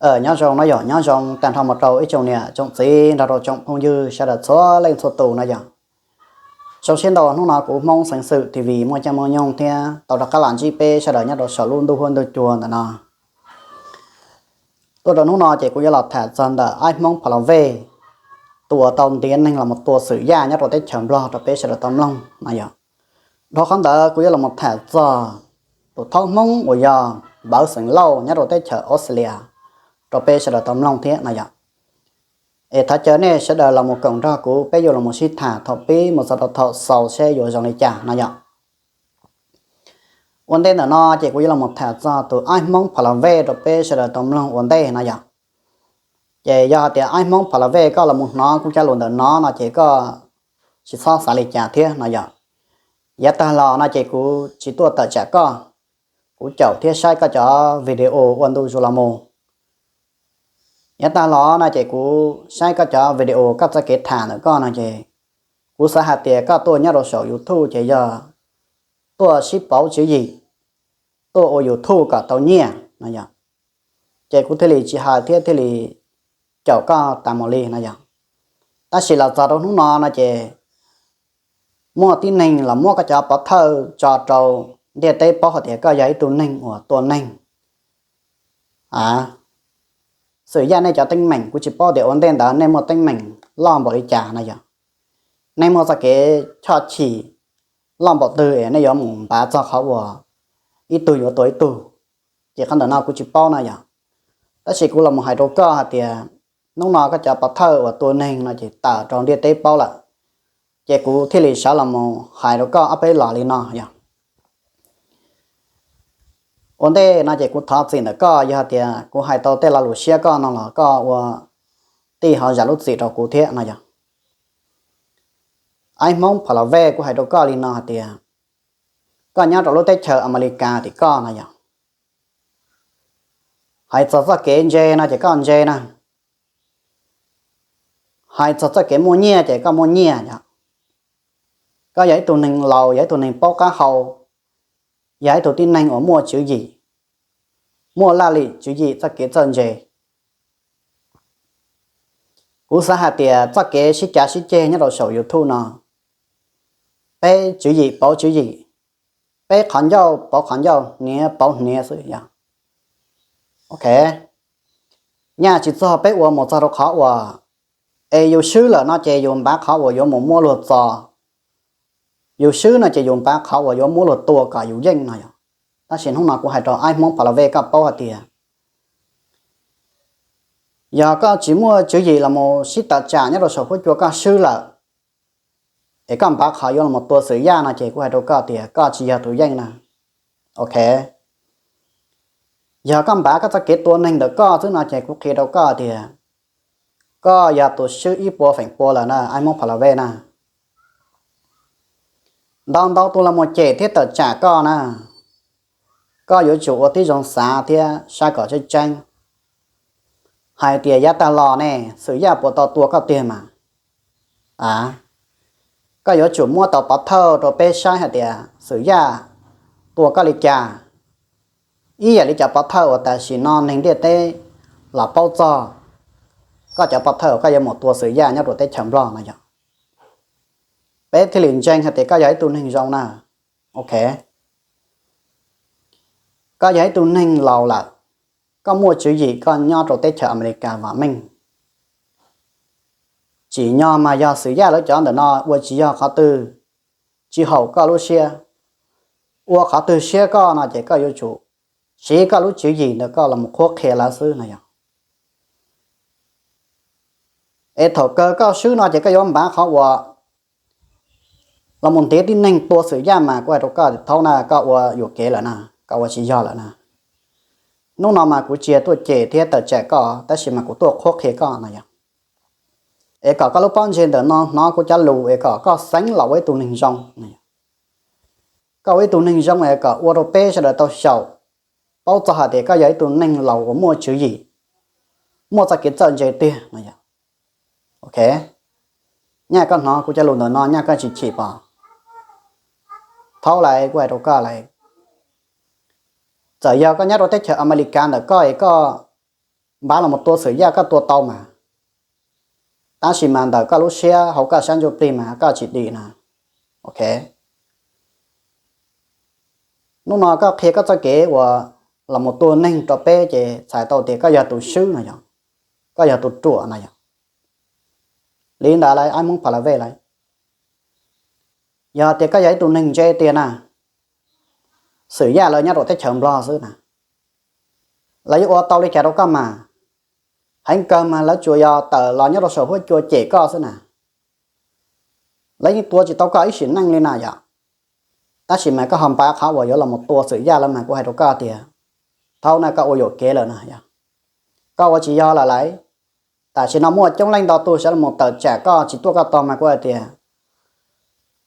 Nyob zoo no yog nyob zoo tag nrho mus rau ib tsoom niam tsoom txiv nrog rau tsoom phooj ywg sawv daws txhua leej txhua tus no yog. Zoo siab ntau hnub no kuv Hmoob Xeev Xwm T V muaj caij muaj nyoog thiab tau rov qab los ntsib peb sawv daws nyob rau saum lub ntuj huab ntuj cua ntawm no. Tuaj rau hnub no ces kuv yuav los tham txog ntawm Aib Hmoob Pha La Vej, tus uas tau ntiav neeg los mus tua Xwm Yaj nyob rau teb chaws Nplog rau peb sawv daws tau mloog no yog. Dhau qhov ntawd kuv yuav los mus tham txog tus thaub Hmoob uas yog Npawv Xeem Lauj nyob rau teb chaws Australia rau peb sawv daws tau mloog thiab no yog. Es thov caw nej sawv daws los mus koom nrog kuv peb yuav los mus sib tham thaum pib mus txog rau thaum xaus seb yuav zoo li cas no yog. Ua ntej ntawm no ces kuv yuav los mus tham txog tus Aib Hmoob Pha La Vej rau peb sawv daws tau mloog ua ntej no yog. Ces yog hais tias Aib Hmoob Pha La Vej koj los mus hnov kuv cov lus ntawm no no ces koj tsis txhob xav li cas thiab no yog. Yav tag los no ces kuv tsis tuaj tawm tsam koj, kuv caum thiab saib koj cov video ua ntu zus los mus. Yav tag los no ces kuv saib koj cov video koj txoj kev tham ntawm koj no ces kuv xav hais tias koj tuaj nyob rau saum YouTube ces yog tuaj sib pauv tswv yim, tuaj ua YouTube kom tau nyiaj no yog. Ces kuv thiaj li tsis hais thiab thiaj li caum koj tas mus li no yog. Tab sis los txog rau hnub no no ces muaj tib neeg los muab koj cov pov thawj tso rau ntiaj teb paub hais tias koj yog ib tug neeg uas tua neeg. Xwm Yaj nej cov teeb meem kuv tsis paub tias ua ntej ntawd nej muaj teeb meem loj npaum li cas no yog. Nej muaj txoj kev choj chim loj npaum twg es nej yuav mus npav txog qhov uas ib tug yuav tua ib tug, ces qhov ntawm no kuv tsis paub no yog. Tab sis kuv los mus hais rau koj hais tias hnub no koj cov pov thawj uas tua neeg no ces tawm rau ntiaj teb paub lawm, ces kuv thiaj li sawv los mus hais rau koj ob peb los li no yog. Ua ntej no ces kuv thov txim ntawm koj yog tias kuv hais tau tej lo lus siab koj no los koj ua tij ho zam lub txim rau kuv thiab no yog. Aib Hmoob Pha La Vej, kuv hais rau koj li no hais tias koj nyob rau lub teb chaws Amelikas tim koj no yog, hais txog txoj kev ntse no ces koj ntse na, hais txog txoj kev muaj nyiaj ces koj muaj nyiaj yog. Koj yog ib tug neeg laus, yog ib tug neeg paub qab hau, yog ib tug tib neeg uas muaj tswv yim, muaj laj lim tswv yim txoj kev txawj ntse. Kuv xav hais tias txoj kev sib cav sib ceg nyob rau saum YouTube no, peb tswv yim pauv tswv yim, peb qhov ncauj pauv qhov ncauj, hniav pauv hniav xwb yog. Ok, nyaj tsis txog peb ua mus txog rau qhov uas es yus swb lawm no ces yus npav qhov uas yuav mus muab luag txo, yus swb no ces yus npav qhov uas yuav muab luag tua kom yus yeej no yog. Tab sis hnub no kuv hais rau Aib Hmoob Pha La Vej koj paub hais tias yog koj tsis muaj tswv yim los mus sib tawm tsam nyob rau saum huab cua koj swb lawm, es koj npav qhov yuav los tua Xwm Yaj no ces kuv hais rau koj tias koj tsis yog tus yeej na. Ok, yog koj npav koj txoj kev tua neeg ntawm koj xwb no ces kuv qhia rau koj tias koj yog tus swb ib puas feem pua lawm na, Aib Hmoob Pha La Vej na. Ntau ntau tus los mus cem thiab tawm tsam koj na, koj yuav tsum ua tib zoo xav thiab saib kom tseeb tseeb hais tias yav tag los ne Xwm Yaj puas tau tua koj tiag mas. A, koj yuav tsum muab tau pov thawj rau peb saib hais tias Xwm Yaj tua koj li cas. Ib yam li cov pov thawj uas tam sim no neeg ntiaj teb los paub txog koj cov pov thawj uas koj yuav mus tua Xwm Yaj nyob rau teb chaws Nplog no yog, peb thiaj li ntseeg hais tias koj yog ib tug neeg zoo na. Ok, koj yog ib tug neeg laus lawm, koj muaj tswv yim koj nyob rau teb chaws Amelikas vam meej. Tsim nyog mas yog Xwm Yaj lawv cov ntawm no ua tsis yog qhov twg, tsis haum koj lub siab, ua qhov twg siab koj no ces koj yuav tsum siv koj lub tswv yim ntawd koj los mus qhuab qhia lawv xwb no yog. Es thaum kawg koj swb no ces koj yuav npav qhov uas los mus ntiav tib neeg tua Xwm Yaj mas kuv hais rau koj tias thaub na, koj ua yuam kev lawm na, koj ua tsis yog lawm na. Hnub no mas kuv tsis yog tuaj cem thiab tawm tsam koj, tab sis mas kuv tuaj qhuab qhia koj no yog. Es kom koj lub pob ntseg ntawm no hnov kuv cov lus es kom koj xeev los ua ib tug neeg zoo. Koj ua ib tug neeg zoo es kom ua rau peb sawv daws tau xyaum, paub txog hais tias koj yog ib tug neeg laus uas muaj tswv yim, muaj txoj kev txawj ntse tiag no yog. Ok, nyaj koj hnov kuv cov lus ntawm no nyaj koj tsis chim pom? Thaub lauj, kuv hais rau koj lauj, txawm yog koj nyob rau teb chaws Amelikas ntawm koj es koj npaj los mus tua Xwm Yaj koj tua tau mas, tab sis mas ntawm koj lub siab hauv koj sab ntsuj plig mas koj tsis dim na. Ok, hnub no koj qhia koj txoj kev uas los mus tua neeg rau peb ces txhais tau tias koj yog tus swb no yog, koj yog tus ruam no yog. Li ntawd lawv ab Hmoob Pha La Vej lawv, yog tias koj yog ib tug neeg ntse tiag na, Xwm Yaj lawv nyob rau teb chaws Nplog xwb na, lawv yuav ua tau li cas rau koj mas? Heev kawg mas lawv tsuas yog tawm los nyob rau saum huab cua cem koj xwb na, lawv yeej tua tsis tau koj ib sim neej li na yom. Tab sis mas koj ho npaj qhov uas yuav los mus tua Xwm Yaj lawv mas kuv hais rau koj tias, thaum no koj ua yuam kev lawm no yog, koj ua tsis yog lawm lauj. Tam sim no muaj coob leej ntau tus sawv los mus tawm tsam koj tsis tuaj koj tog mas kuv hais tias,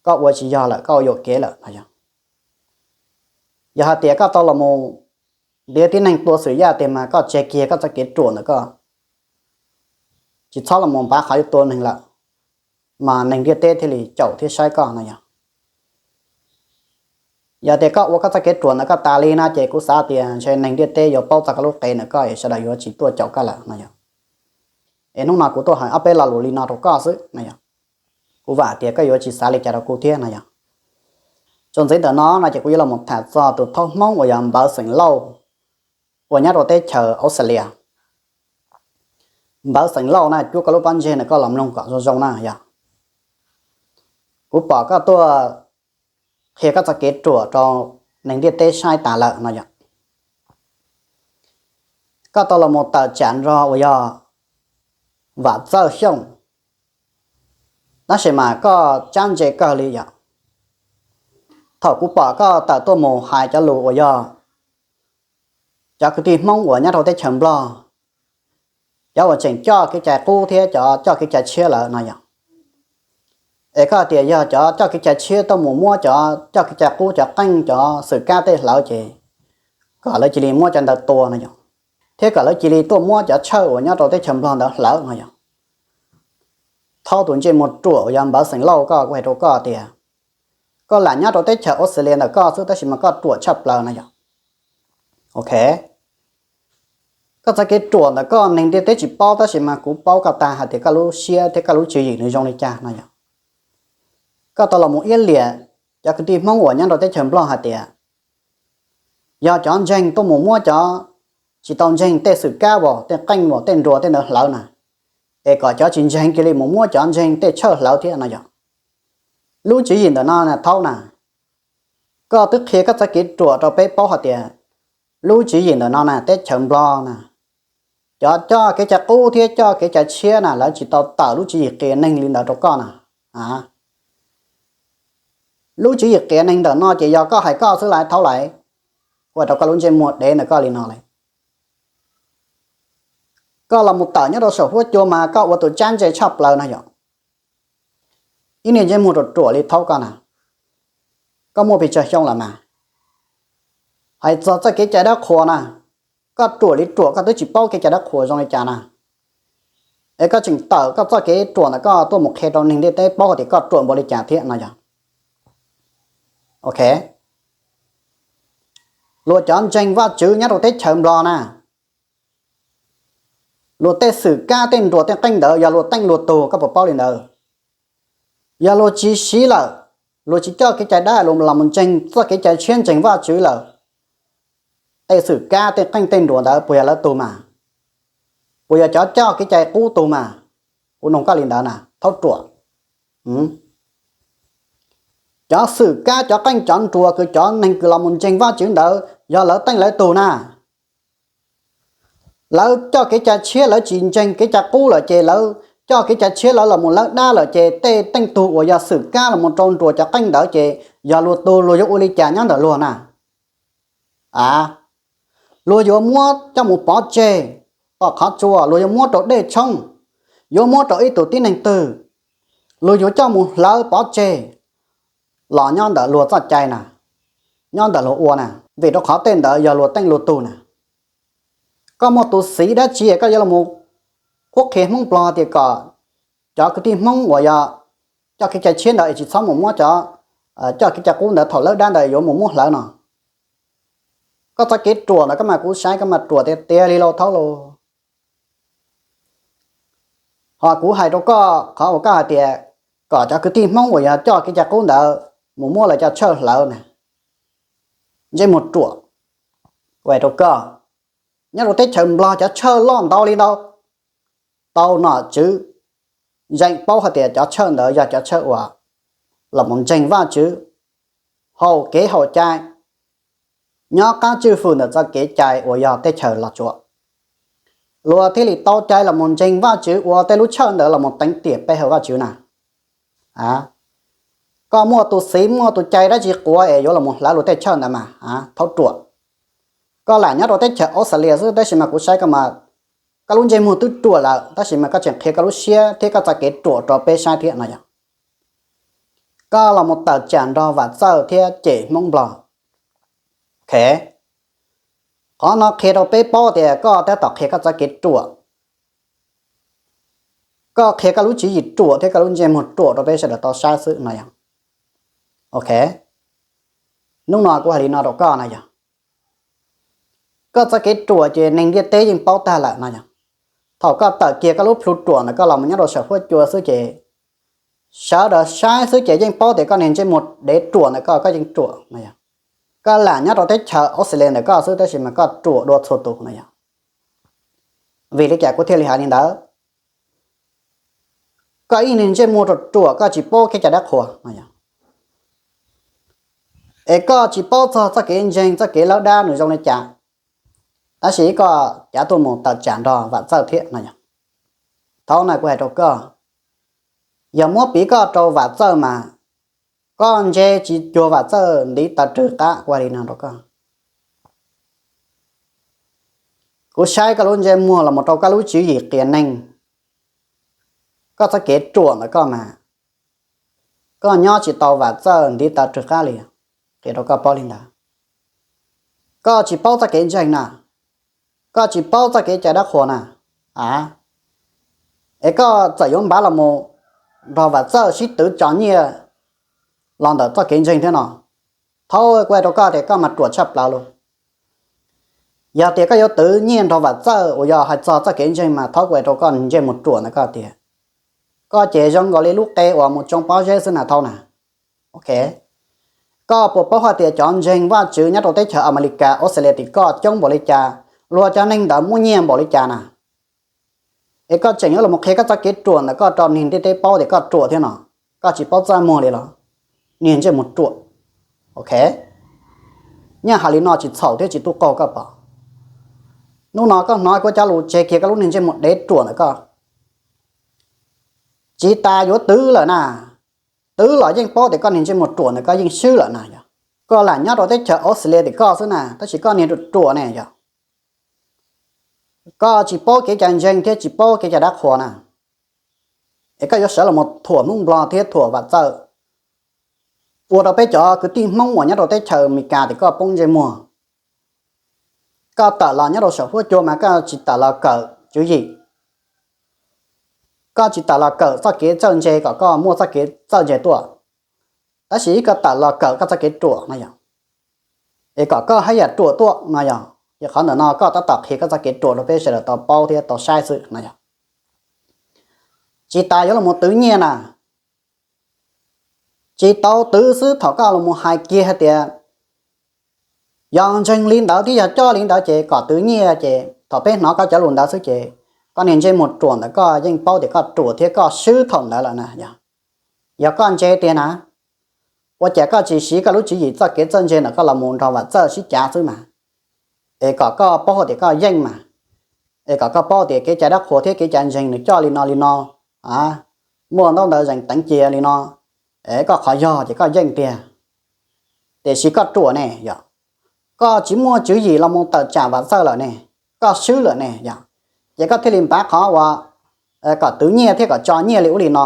koj ua tsis yog lawm, koj ua yuam kev lawm no yog. Yog hais tias koj tau los mus ntiav tib neeg tua Xwm Yaj tiag mas koj tseg kiag koj txoj kev ruam ntawm koj, tsis txhob los mus npaj qhov yuav tua neeg lawm, mas neeg ntiaj teb thiaj li caum thiab saib koj no yog. Yog tias koj ua koj txoj kev ruam ntawm koj tas li no ces kuv xav tias ntshe neeg ntiaj teb yuav paub txog koj lub qe ntawm koj es sawv daws yuav tsis tuaj caum koj lawm no yog. Es hnub no kuv tuaj hais ob peb lo lus li no rau koj xwb no yog. Kuv vam tias koj yuav tsis xav li cas rau kuv thiab no yog. Txuas ntxiv ntawm no no ces kuv yuav los mus tham txog tus thaub Hmoob uas yog Npawv Xeem Lauj uas nyob rau teb chaws Australia. Npawv Xeem Lauj na, cuab koj lub pob ntseg ntawm koj los mloog kom zoo zoo na yog. Kuv pom koj tuaj qhia koj txoj kev ruam rau neeg ntiaj teb saib tas lawm no yog. Koj tau los mus tawm tsam nrog uas yog Vam Txawj Xyooj, tab sis mas koj tsab ntse kawg li yom. Thaum kuv pom koj tawm tuaj mus hais cov lus uas yog cov kwv tij Hmoob uas nyob rau teb chaws Nplog, cov uas tseem coj kev cai qub thiab cov coj kev cai tshiab lawm no yog, es koj tias yog cov coj kev cai tshiab tuaj mus muab cov coj kev cai qub cov qeej cov xwm kab tej hlawv ces kom lawv cia li muab cov ntawd tua no yog, thiab kom lawv cia li tuaj muab cov tshawj uas nyob rau teb chaws Nplog ntawd hlawv no yog. Thaub tus ntsej muag ruam uas yog Npawv Xeem Lauj koj, kuv hais rau koj tias koj lam nyob rau teb chaws Australia ntawm koj xwb tab sis mas koj ruam tshaj plaws no yog. Ok, koj txoj kev ruam ntawm koj neeg ntiaj teb tsis paub tab sis mas kuv paub koj tag hais tias koj lub siab thiab koj lub tswv yim nws zoo li cas no yog. Koj tau los mus iab liam cov kwv tij Hmoob uas nyob rau teb chaws Nplog hais tias yog cov ntseeg tuaj mus muab cov tsis tau ntseeg tej xwm kab as, tej qeej as, tej nruas tej ntawd hlawv na, es kom cov tsis ntseeg cia li mus muab cov ntseeg tej tshawj hlawv thiab no yog. Lub tswv yim ntawm no na Thaub na, koj twb qhia koj txoj kev ruam rau peb paub hais tias lub tswv yim ntawm no na teb chaws Nplog na, cov coj kev cai qub thiab coj kev cai tshiab na lawv tsis tau tawm lub tswv yim qias neeg li ntawd rau koj na. Lub tswv yim qias neeg ntawm no ces yog koj hais koj xwb lauj Thaub lauj. Kuv hais rau koj lub ntsej muag dev ntawm koj li no li. Koj los mus tawm nyob rau saum huab cua mas koj ua tus tsab ntse tshaj plaws no yog. Ib niag ntsej muag ruam ruam li Thaub koj na, koj muaj pes tsawg xyoo lawm mas? Hais txog txoj kev cai dab qhuas na, koj ruam li ruam koj twb tsis paub kev cai dab qhuas zoo li cas na, es koj tseem tawm koj txoj kev ruam ntawm koj tuaj mus qhia rau neeg ntiaj teb paub hais tias koj ruam npaum li cas thiab no yog. Ok, luag cov ntseeg Vajtswv nyob rau teb chaws Nplog na, luag tej xwm kab tej nruas tej qeej ntawd yog luag teej luag tug, koj puas paub li ntawd? Yog luag tsis siv lawm, luag tsis coj kev cai dab, luag los mus ntseeg txoj kev cai tshiab ntseeg Vajtswv lawm, tej xwm kab tej qeej tej nruas ntawd puas yog lawv tug mas? Puas yog cov coj kev cai qub tug mas? Kuv nug koj li ntawd na Thaub ruam. Cov xwm kab cov qeej cov nruas kws cov neeg kws los mus ntseeg Vajtswv ntawd yog lawv teej lawv tug na. Lawv coj kev cai tshiab, lawv tsis ntseeg kev cai qub lawm ces lawv coj kev cai tshiab lawv los mus lawb dab lawm ces tej teej tug uas yog xwm kab los mus rau nruas cov qeej ntawd ces yog luag tug, luag yuav ua li cas nyob ntawm luag na? A, luag yuav muab coj mus pov tseg tom qhov tsua, luag yuav muab rau dej tshoob, yuav muab rau ib tug tib neeg twg, luag yuav coj mus hlawv pov tseg los nyob ntawm luag txoj cai na, nyob ntawm luag ua na, vim rau qhov tej ntawd yog luag teej luag tug na. Koj muaj tus xiv dab tsi koj yuav los qhuab qhia Hmoob Nplog tias kom cov kwv tij Hmoob uas yog coj kev cai tshiab ntawd es tsis txhob mus muab cov coj kev cai qub ntawd thaum lawb dab ntawd yuav mus muab hlawv no? Koj txoj kev ruam ntawd koj mas kuv saib koj mas ruam tiag tiag li lauj Thaub lauj. Ho kuv hais rau koj qhov uas koj hais tias kom cov kwv tij Hmoob uas yog coj kev cai qub ntawd mus muab lawv cov tshawj hlawv na, ntsej muag ruam. Kuv hais rau koj, nyob rau teb chaws Nplog cov tshawj loj ntau li ntau, tau nom tswv zeem paub hais tias cov tshawj ntawd yog cov tshawj uas los mus ntseeg Vajtswv, haum kev haum cai, nyob qab tswj fwm ntawm txoj kev cai uas yog teb chaws Los Tsuas. Luag thiaj li tau cai los mus ntseeg Vajtswv ua tej lub tshawj ntawd los mus teev tiam pe hawm Vajtswv na. Koj muaj tus xiv muaj tus cai dab tsi quav es yuav los mus hlawv luag tej tshawj ntawd mas thaub ruam. Koj lam nyob rau teb chaws Australia xwb tab sis mas kuv saib koj mas koj lub ntsej muag twb ruam lawm tab sis mas koj tseem qhia koj lub siab thiab koj txoj kev ruam rau peb saib thiab no yog. Koj los mus tawm tsam nrog Vam Txawj thiab cem Hmoob Nplog. Ok, qhov no qhia rau peb paub tias koj tab tom qhia koj txoj kev ruam. Koj qhia koj lub tswv yim ruam thiab koj lub ntsej muag ruam rau peb sawv daws tau saib xwb no yog. Ok, hnub no kuv hais li no rau koj no yog, koj txoj kev ruam ces neeg ntiaj teb yeej paub tag lawm no yog. Thaum koj tawm kiag koj lub plhu ruam ntawm koj los mus nyob rau saum huab cua xwb ces sawv daws saib xwb ces yeej paub tias koj niag ntsej muag dev ruam ntawm koj, koj yeej ruam no yog. Koj lam nyob rau teb chaws Australia ntawm koj xwb tab sis mas koj ruam dua txhua tus no yog. Vim li cas kuv thiaj li hais li ntawd? Koj ib niag ntsej muag ruam ruam, koj tsis paub kev cai dab qhuas no yog, es koj tsis paub txog txoj kev ntseeg txoj kev lawb dab nws zoo li cas, tab sis koj cav tuaj mus tawm tsam nrog Vam Txawj thiab no yog. Thaum no kuv hais rau koj, yog muab piv koj rau Vam Txawj mas koj ntse tsis cuag Vam Txawj ntiv taw rwg qab, kuv hais li no rau koj. Kuv saib koj lub ntsej muag los mus rau koj lub tswv yim qias neeg, koj txoj kev ruam ntawm koj mas koj nyob tsis tau Vam Txawj ntiv taw rwg qab li. Qhia rau koj paub li ntawd, koj tsis paub txoj kev ntseeg na, koj tsis paub txoj kev cai dab qhuas na, a, es koj txawm yuav npav los mus nrog Vam Txawj sib twv tso nyiaj los ntawm txoj kev ntseeg thiab no, thaub kuv hais rau koj tias koj mas ruam tshaj plaws lawm. Yog tias koj yuav twv nyiaj nrog Vam Txawj uas yog hais txog txoj kev ntseeg mas thaub kuv hais rau koj ntsej muag ruam ntawm koj tias, koj ces zoo nkaus li lub qe uas mus tsoo pob zeb xwb na thaub na. Ok, koj puas paub hais tias cov ntseeg Vajtswv nyob rau teb chaws Amelikas, Australia tim koj coob npaum li cas, luag cov neeg ntawd muaj nyiaj npaum li cas na? Es koj tseem yuav los qhia koj txoj kev ruam ntawm koj rau neeg ntiaj teb paub tias koj ruam thiab no, koj tsis paub txaj muag li los? Niag ntsej muag ruam. Ok, nyaj hais li no tsis txhaum thiab tsis tub qaug koj pom? Hnub no koj hnov kuv cov lus tseg kiag koj lub niag ntsej muag dev ruam ntawm koj, tsis tas yuav twv lawm na, twv los yeej paub tias koj niag ntsej muag ruam ntawm koj yeej swb lawm na yog. Koj lam nyob rau teb chaws Australia tim koj xwb na tab sis koj niag ruam ruam ne yog, koj tsis paub kev cai ntseeg thiab tsis paub kev cai dab qhuas na, es koj yuav sawv los mus thuam Hmoob Nplog thiab thuam Vam Txawj, ua rau peb cov kwv tij Hmoob uas nyob rau teb chaws Amelikas tim koj poob ntsej muag. Koj tawm los nyob rau saum huab cua mas koj tsis tawm los kawm tswv yim, koj tsis tawm los kawm txoj kev txawj ntse kom koj muaj txoj kev txawj ntse tuaj, tab sis koj tawm los kawm koj txoj kev ruam no yog, es kom koj haj yam ruam tuaj no yog. Ces qhov ntawm no koj tab tom qhia koj txoj kev ruam rau peb sawv daws tau paub thiab tau saib xwb no yog. Tsis tas yuav los twv nyiaj na, tsis tau twv xwb thaum koj los hais kiag hais tias yog ntseeg li ntawd thiab yog coj li ntawd ces kom twv nyiaj ces thaum peb hnov koj cov lus ntawd xwb ces koj niag ntsej muag ruam ntawm koj yeej paub tias koj ruam thiab koj swb thaum ntawd lawm na yog. Yog koj ntse tiag na, ua cas koj tsis siv koj lub tswv yim txoj kev txawj ntse ntawm koj los mus nrog Vam Txawj sib cav xwb mas, es kom koj paub hais tias koj yeej mas, es kom koj paub tias kev cai dab qhuas thiab kev cai ntseeg nws coj li no li no, muaj ntaub ntawv zees teev cia li no, es koj qhov yog ces koj yeej tiag. Tiam sis koj ruam ne yog, koj tsis muaj tswv yim los mus tawm tsam Vam Txawj lawm ne, koj swb lawm ne yog, ces koj thiaj li npav qhov uas kom twv nyiaj thiab kom tso nyiaj li ub li no.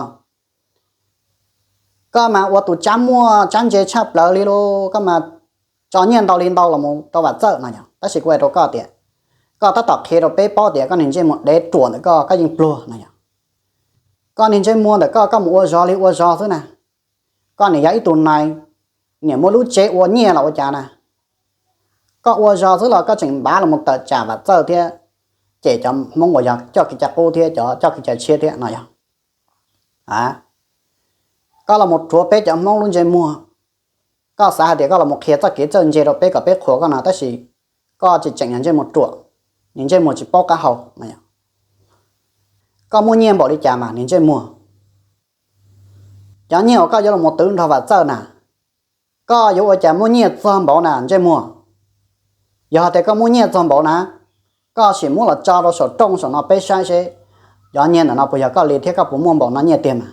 Koj mas ua tus tsab muaj tsab ntse tshaj plaws li lauj, koj mas tso nyiaj ntau li ntau los mus rau Vam Txawj no yog. Tab sis kuv hais rau koj tias, koj tab tom qhia rau peb paub tias koj niag ntsej muag dev ruam ntawm koj, koj yeej pluag no yog. Koj niag ntsej muag ntawm koj, koj mus ua zog li ua zog xwb na. Koj niam yog ib tug nais, niam muaj lub tsev ua nyiaj los ua cas na. Koj ua zog xwb los koj tseem npav los mus tawm tsam Vam Txawj thiab cem cov Hmoob uas yog coj kev cai qub thiab cov coj kev cai tshiab thiab no yog. Koj los mus rhuav peb cov Hmoob lub ntsej muag, koj xav hais tias koj los mus qhia txoj kev txawj ntse rau peb kom peb qhuas koj no, tab sis koj tseem tseem yog ntsej muag ruam, niag ntsej muag tsis paub qab hau no yog. Koj muaj nyiaj npaum li cas mas niag ntsej muag, cov nyiaj uas koj yuav los mus twv nrog Vam Txawj na, koj yuav ua cas muaj nyiaj txog npaum na ntsej muag? Yog hais tias koj muaj nyiaj txog npaum na, koj sim muab los tso rau saum rooj saum no peb saib seb cov nyiaj ntawm no puas yog koj li thiab koj puas muaj npaum no nyiaj tiag mas,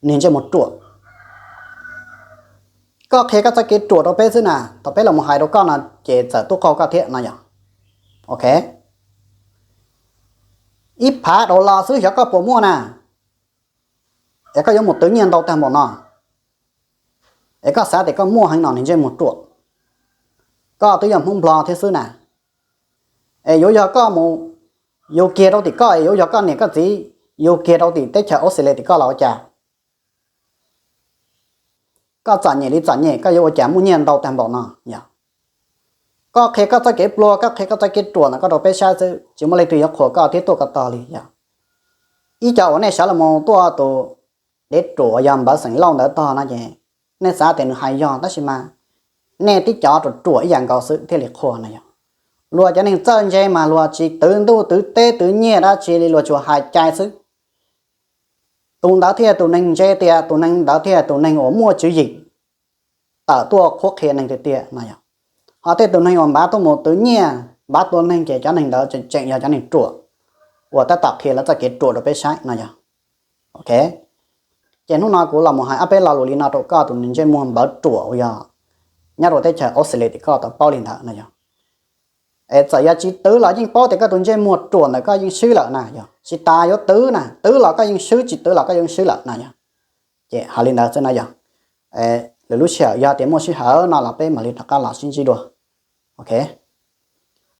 niag ntsej muag ruam. Koj qhia koj txoj kev ruam rau peb xwb na, thaum peb los mus hais rau koj no ces txawm tub qaug koj thiab no yog. Ok, ib phav daus los xwb xyov koj puas muaj na, es koj yuav mus twv nyiaj ntau tag npaum no, es koj xav tias koj muaj heev no niag ntsej muag ruam. Koj twb yog Hmoob Nplog thiab xwb na, es yuav yog koj mus yug kiag rau tim koj, es yuav yog koj niam koj txiv yug kiag rau tim teb chaws Australia tim koj los ua cas? Koj txom nyem li txom nyem koj yuav ua cas muaj nyiaj ntau tag npaum no yog? Koj qhia koj txoj kev pluag, koj qhia koj txoj kev ruam ntawm koj rau peb saib xwb, tsis muaj leej twg yuav qhuas koj thiab tuaj koj tog li yog. Ib co uas nej sawv los mus tuaj tus dev ruam uas yog npawv xeem Lauj ntawd tog no ces nej xav tias nws hais yog, tab sis mas nej tib cov ruam ruam ib yam nkaus xwb thiaj li qhuas no yog. Luag cov neeg txawj ntse mas luag tsis twv ntuj twv teb twv nyiaj dab tsi li, luag tsuas hais cai xwb. Tus ntawd thiaj tus neeg ntse tiag, tus neeg ntawd thiaj tus neeg uas muaj tswv yim tawm tuaj qhuab qhia neeg tiag tiag no yog. Ho tej tus neeg uas npav tuaj mus twv nyiaj npav tua neeg ces cov neeg ntawd tseem tseem yog cov neeg ruam uas tab tom qhia lawv txoj kev ruam rau peb saib no yog. Ok, ces hnub no kuv los mus hais ob peb lo lus li no rau koj tus ntsej muag npawv ruam uas yog nyob rau teb chaws Australia tim koj tau paub li ntawd no yog. Es txawm yog tsis twv los yeej paub tias koj tus ntsej muag ruam ntawm koj yeej swb lawm na yog. Tsis tas yuav twv na, twv los koj yeej swb, tsis twv los koj yeej swb lawm no yog. Ces hais li ntawd xwb no yog. Lwm lub sij hawm yog tias muaj sij hawm no los peb mam li rov qab los sib ntsib dua. Ok.